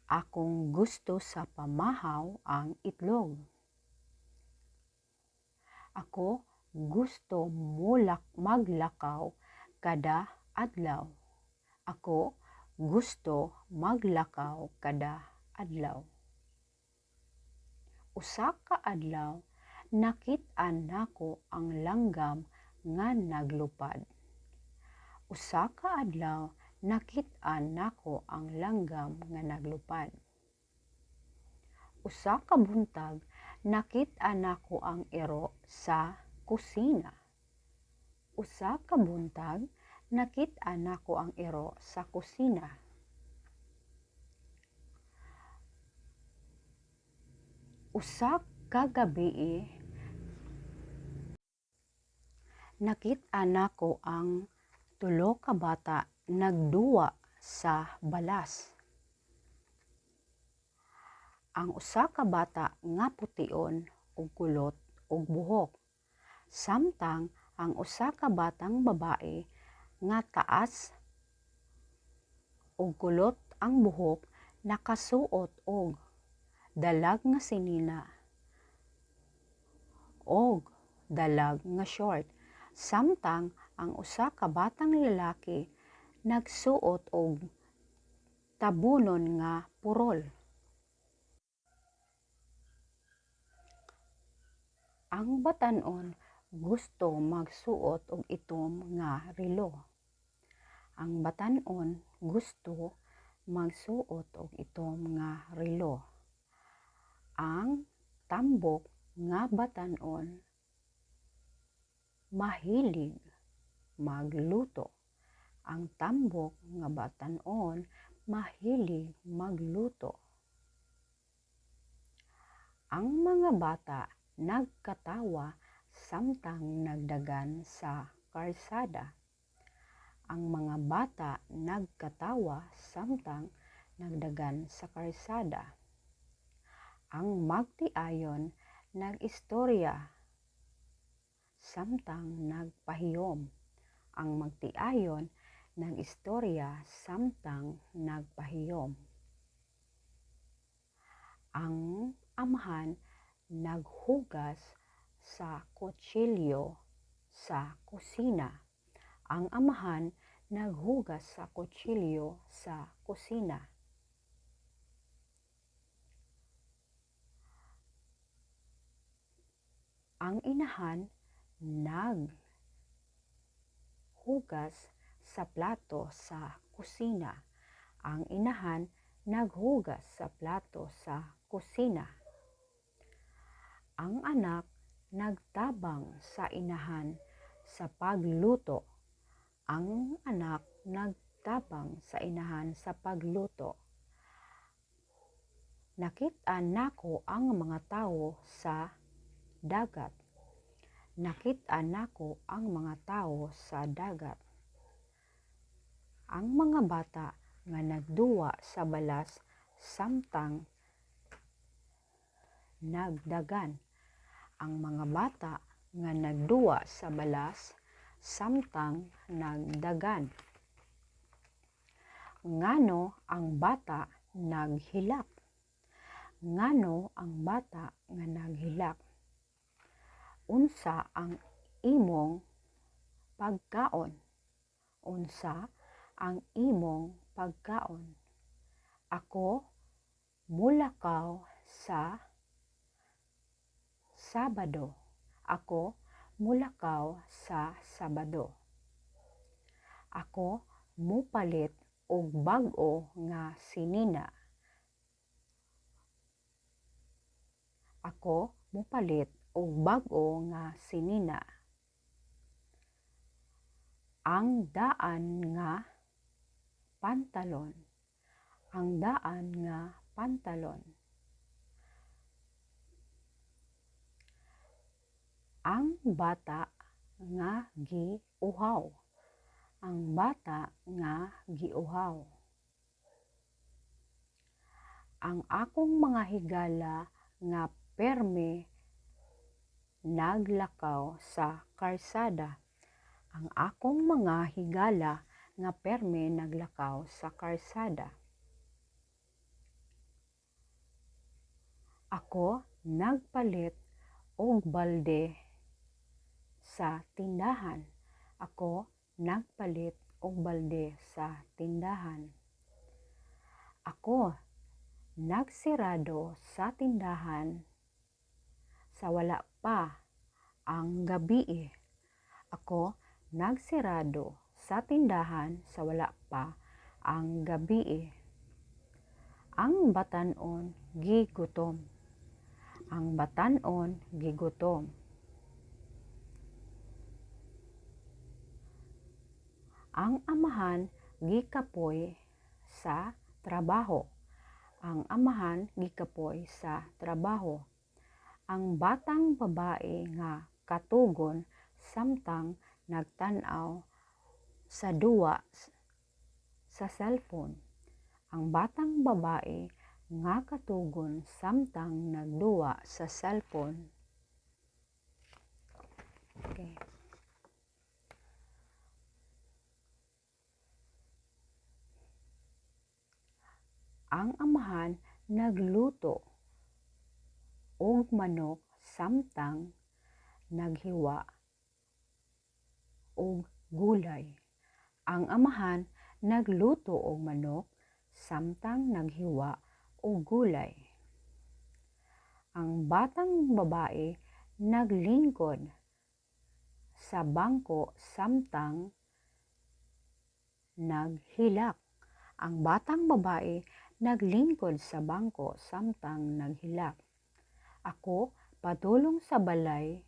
Akong gusto sa pamahaw ang itlog. Ako gusto mulak maglakaw kada adlaw. Ako gusto maglakaw kada adlaw. Usa ka adlaw, nakit-an nako ang langgam nga naglupad. Usa ka adlaw, nakit-an nako ang langgam nga naglupad. Usa ka buntag, nakit-an nako ang iro sa kusina. Usa ka buntag, nakit-an nako ang iro sa kusina. Usa ka gabii, nakit-an nako ang tulo ka bata nagduwa sa balas. Ang usa ka bata nga pution ug kulot og buhok, samtang ang usa ka batang babae nga taas ug kulot ang buhok nakasuot og dalag nga sinina og dalag nga short, samtang ang usa ka batang lalaki nagsuot og tabunon nga purol. Ang batan-on gusto magsuot og itom nga relo. Ang batan-on gusto magsuot og itom nga relo. Ang tambok nga batan-on mahilig magluto. Ang tambok nga batan-on mahilig magluto. Ang mga bata nagkatawa samtang nagdagan sa karsada. Ang mga bata nagkatawa samtang nagdagan sa karsada. Ang magtiayon nag-istorya samtang nagpahiyom. Ang magtiayon nag-istorya samtang nagpahiyom. Ang amahan naghugas sa kutsilyo sa kusina. Ang amahan naghugas sa kutsilyo sa kusina. Ang inahan naghugas sa plato sa kusina. Ang inahan naghugas sa plato sa kusina. Ang anak nagtabang sa inahan sa pagluto. Ang anak nagtabang sa inahan sa pagluto. Nakit-an nako ang mga tawo sa dagat. Nakit-an nako ang mga tawo sa dagat. Ang mga bata nga nagduwa sa balas samtang nagdagan. Ang mga bata nga nagduwa sa balas samtang nagdagan. Ngano ang bata naghilak? Ngano ang bata nga naghilak? Unsa ang imong pagkaon? Unsa ang imong pagkaon. Ako mulakaw sa Sabado. Ako mulakaw sa Sabado. Ako mupalit og bag-o nga sinina. Ako mupalit og bag-o nga sinina. Ang daan nga pantalon. Ang daan nga pantalon. Ang bata nga giuhaw. Ang bata nga giuhaw. Ang akong mga higala nga perme naglakaw sa karsada. Ang akong mga higala nga perme naglakaw sa karsada. Ako nagpalit og balde sa tindahan. Ako nagpalit og balde sa tindahan. Ako nagsirado sa tindahan sa wala pa ang gabii. Ako nagsirado sa tindahan sa wala pa ang gabii. Ang batan-on gigutom. Ang batan-on gigutom. Ang amahan gikapoy sa trabaho. Ang amahan gikapoy sa trabaho. Ang batang babae nga katugon samtang nagtan-aw sa duwa sa cellphone. Ang batang babae nga katugon samtang nagduwa sa cellphone. Okay. Ang amahan nagluto og manok samtang naghiwa og gulay. Ang amahan nagluto og manok samtang naghiwa og gulay. Ang batang babae naglingkod sa bangko samtang naghilak. Ang batang babae naglingkod sa bangko samtang naghilak. Ako padulong sa balay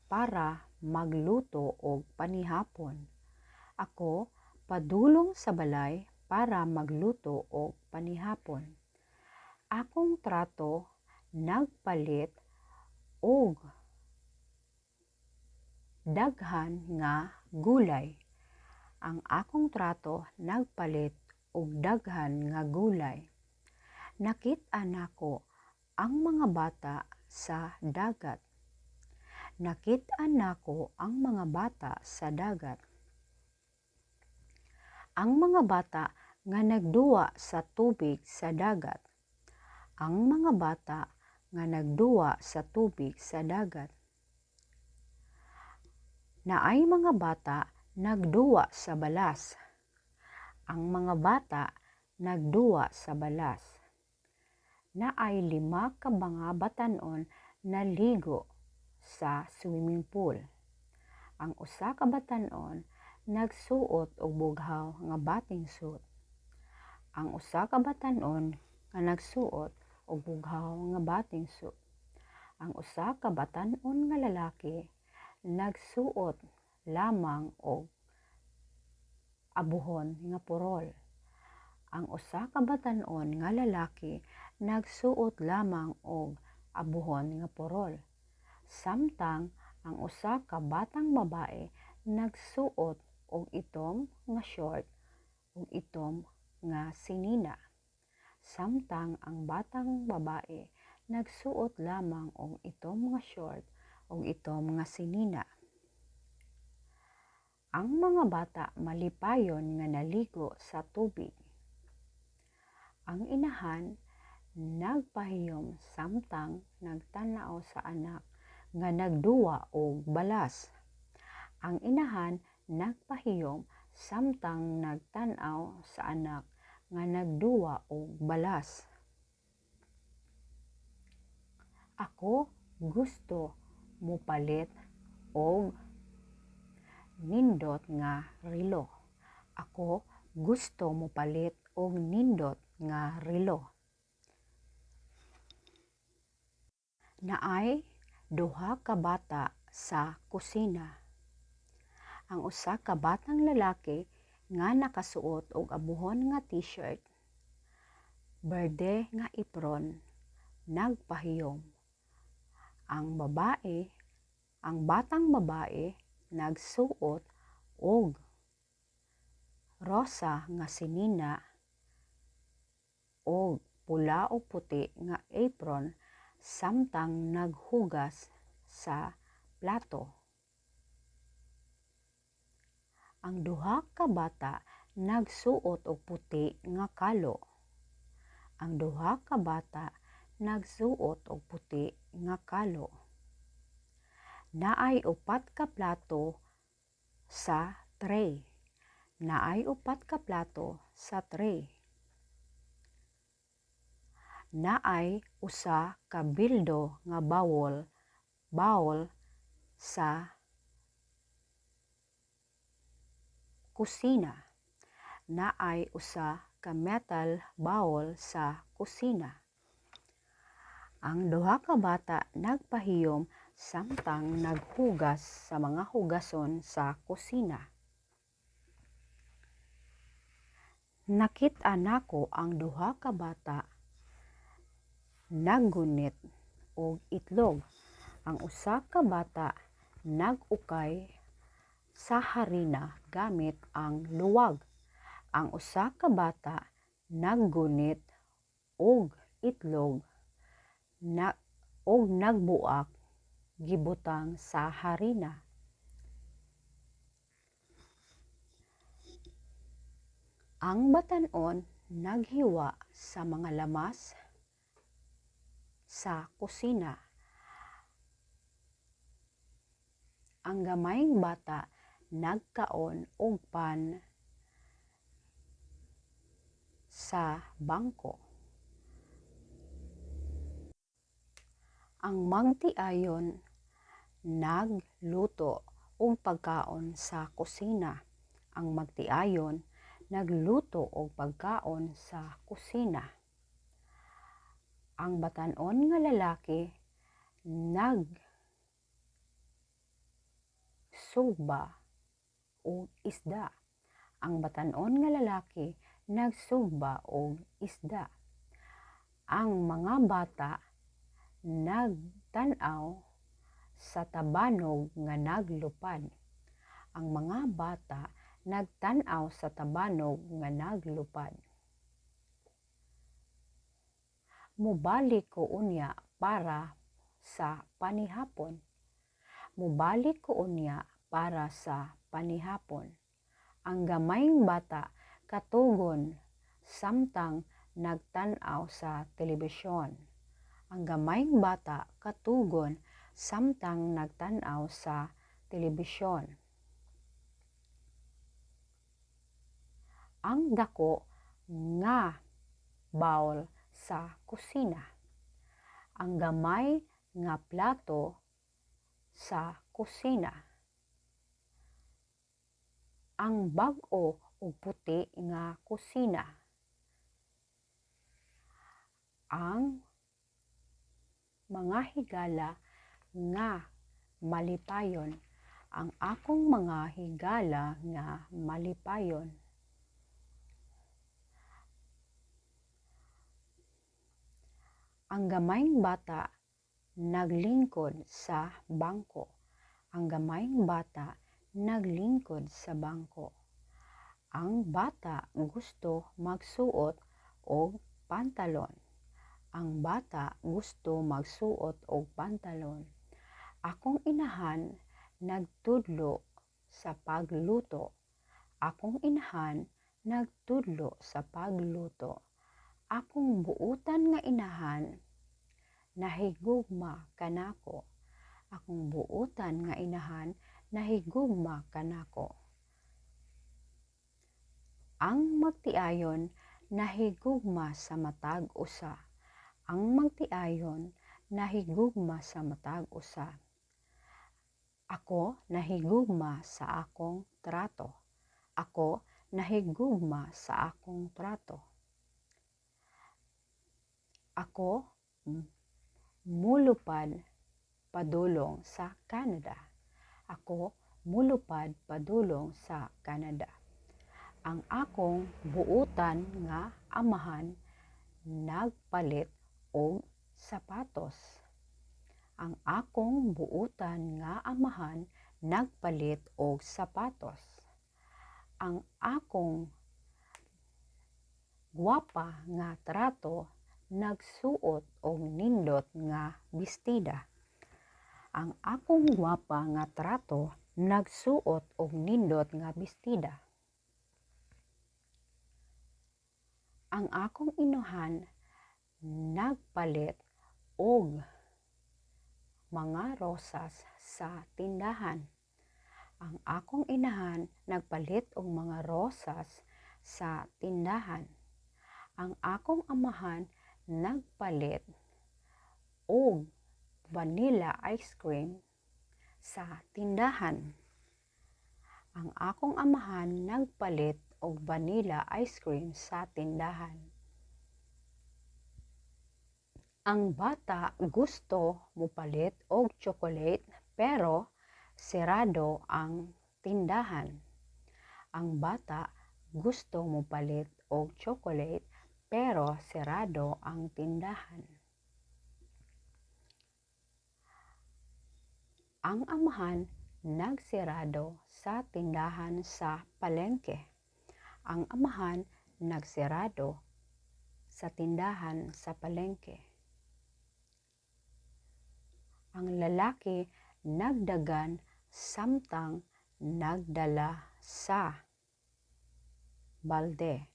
para magluto og panihapon. Ako padulong sa balay para magluto og panihapon. Akong trato nagpalit og daghan nga gulay. Ang akong trato nagpalit og daghan nga gulay. Nakit-an nako ang mga bata sa dagat. Nakit-an nako ang mga bata sa dagat. Ang mga bata nga nagduwa sa tubig sa dagat. Ang mga bata nga nagduwa sa tubig sa dagat. Naay mga bata nagduwa sa balas. Ang mga bata nagduwa sa balas. Naay 5 ka mga batan-on naligo sa swimming pool. Ang usa ka batan-on nagsuot og bughaw nga bathing suit. Ang usa ka batan-on nga nagsuot og bughaw nga bathing suit. Ang usa ka batan-on nga lalaki nagsuot lamang og abuhon nga purol. Ang usa ka batan-on nga lalaki nagsuot lamang og abuhon nga purol. Samtang ang usa ka batang babae nagsuot og itom nga short ug itom nga sinina. Samtang ang batang babae nagsuot lamang og itom nga short ug itom nga sinina. Ang mga bata malipayon nga naligo sa tubig. Ang inahan nagpahiyom samtang nagtan-aw sa anak nga nagduwa og balas. Ang inahan nagpahiyom samtang nagtan-aw sa anak nga nagduwa og balas. Ako gusto mopalit og nindot nga relo. Ako gusto mopalit og nindot nga relo. Naay duha ka bata sa kusina. Ang usa ka batang lalaki nga nakasuot og abuhon nga t-shirt, berde nga apron, nagpahiyom. Ang batang babae nagsuot og rosa nga sinina og pula ug puti nga apron samtang naghugas sa plato. Ang duha ka bata nagsuot og puti nga kalo. Ang duha ka bata nagsuot og puti nga kalo. Naay upat ka plato sa tray. Naay upat ka plato sa tray. Naay usa ka bildo nga bawol sa kusina. Naay usa ka metal bowl sa kusina. Ang duha ka bata nagpahiyom samtang naghugas sa mga hugason sa kusina. Nakit-an nako ang duha ka bata naggunit og itlog. Ang usa ka bata nag-ukay sa harina gamit ang luwag. Ang usa ka bata naggunit og itlog na og nagbuak gibutang sa harina. Ang batan-on naghiwa sa mga lamas sa kusina. Ang gamayng bata nagkaon og pan sa bangko. Ang magtiayon nagluto og pagkaon sa kusina. Ang magtiayon nagluto og pagkaon sa kusina. Ang batan-on nga lalaki nagsugba og isda. Ang batan-on nga lalaki nagsugba og isda. Ang mga bata nagtan-aw sa tabanog nga naglupad. Ang mga bata nagtan-aw sa tabanog nga naglupad. Mobalik ko unya para sa panihapon. Mobalik ko unya para sa panihapon. Ang gamayng bata katugon samtang nagtan-aw sa telebisyon. Ang gamayng bata katugon samtang nagtan-aw sa telebisyon. Ang dako nga bowl sa kusina. Ang gamay nga plato sa kusina. Ang bag-o ug puti nga kusina. Ang mga higala nga malipayon. Ang akong mga higala nga malipayon. Ang gamayng bata naglingkod sa bangko. Ang gamayng bata naglingkod sa bangko. Ang bata gusto magsuot og pantalon. Ang bata gusto magsuot og pantalon. Akong inahan nagtudlo sa pagluto. Akong inahan nagtudlo sa pagluto. Akong buutan nga inahan nahigugma kanako. Akong buutan nga inahan nahigugma kanako. Ang magtiayon nahigugma sa matag usa. Ang magtiayon nahigugma sa matag usa. Ako nahigugma sa akong trato. Ako nahigugma sa akong trato. Ako mulupad padulong sa Canada. Ako mulupad padulong sa Canada. Ang akong buutan nga amahan nagpalit og sapatos. Ang akong buutan nga amahan nagpalit og sapatos. Ang akong gwapa nga trato nagsuot og nindot nga bestida. Ang akong gwapa nga trato nagsuot og nindot nga bestida. Ang akong inahan nagpalit og mga rosas sa tindahan. Ang akong inahan nagpalit og mga rosas sa tindahan. Ang akong amahan nagpalit og vanilla ice cream sa tindahan. Ang akong amahan nagpalit og vanilla ice cream sa tindahan. Ang bata gusto mopalit og tsokolate pero sirado ang tindahan. Ang bata gusto mopalit og tsokolate pero sirado ang tindahan. Ang amahan nagsirado sa tindahan sa palengke. Ang amahan nagsirado sa tindahan sa palengke. Ang lalaki nagdagan samtang nagdala sa balde.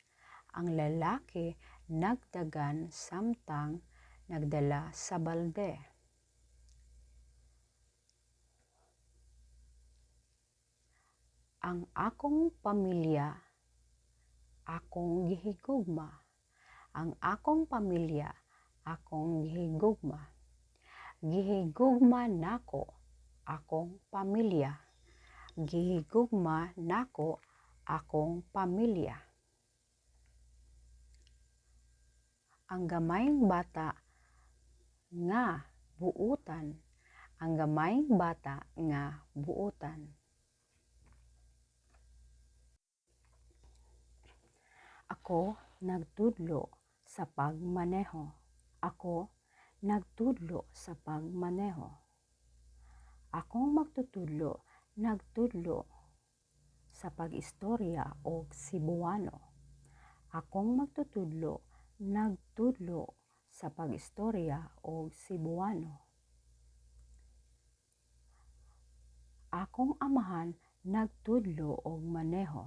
Ang lalaki nagdagan samtang nagdala sa balde. Ang akong pamilya akong gihigugma. Ang akong pamilya akong gihigugma. Gihigugma nako akong pamilya. Gihigugma nako akong pamilya. Ang gamayng bata nga buutan. Ang gamayng bata nga buutan. Ako nagtudlo sa pagmaneho. Ako nagtudlo sa pagmaneho. Akong magtutudlo nagtudlo sa pag-istorya og Cebuano. Akong magtutudlo nagtudlo sa pag-istorya og Cebuano. Akong amahan nagtudlo og maneho.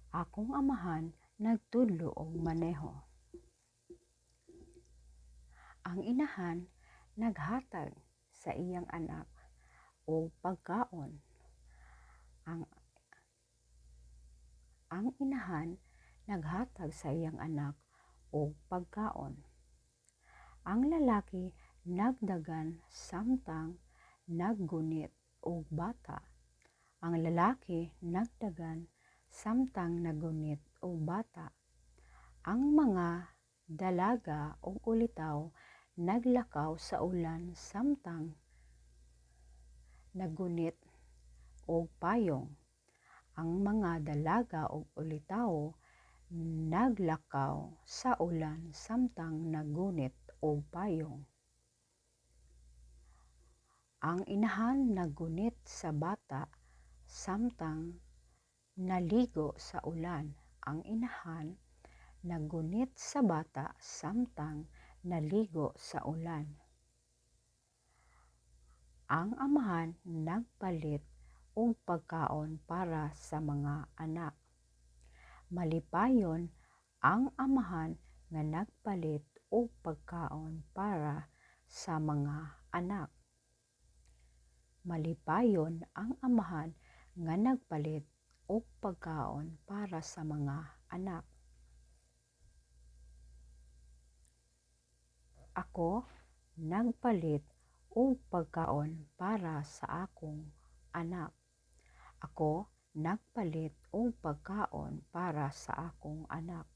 Akong amahan nagtudlo og maneho. Ang inahan naghatag sa iyang anak og pagkaon. Ang inahan naghatag sa iyang anak og pagkaon. Ang lalaki nagdagan samtang naggunit og bata. Ang lalaki nagdagan samtang naggunit og bata. Ang mga dalaga og ulitaw naglakaw sa ulan samtang naggunit og payong. Ang mga dalaga og ulitaw naglakaw sa ulan samtang naggunit og payong. Ang inahan naggunit sa bata samtang naligo sa ulan. Ang inahan naggunit sa bata samtang naligo sa ulan. Ang amahan nagpalit og pagkaon para sa mga anak. Malipayon ang amahan nga nagpalit og pagkaon para sa mga anak. Malipayon ang amahan nga nagpalit og pagkaon para sa mga anak. Ako nagpalit og pagkaon para sa akong anak. Ako nagpalit og pagkaon para sa akong anak.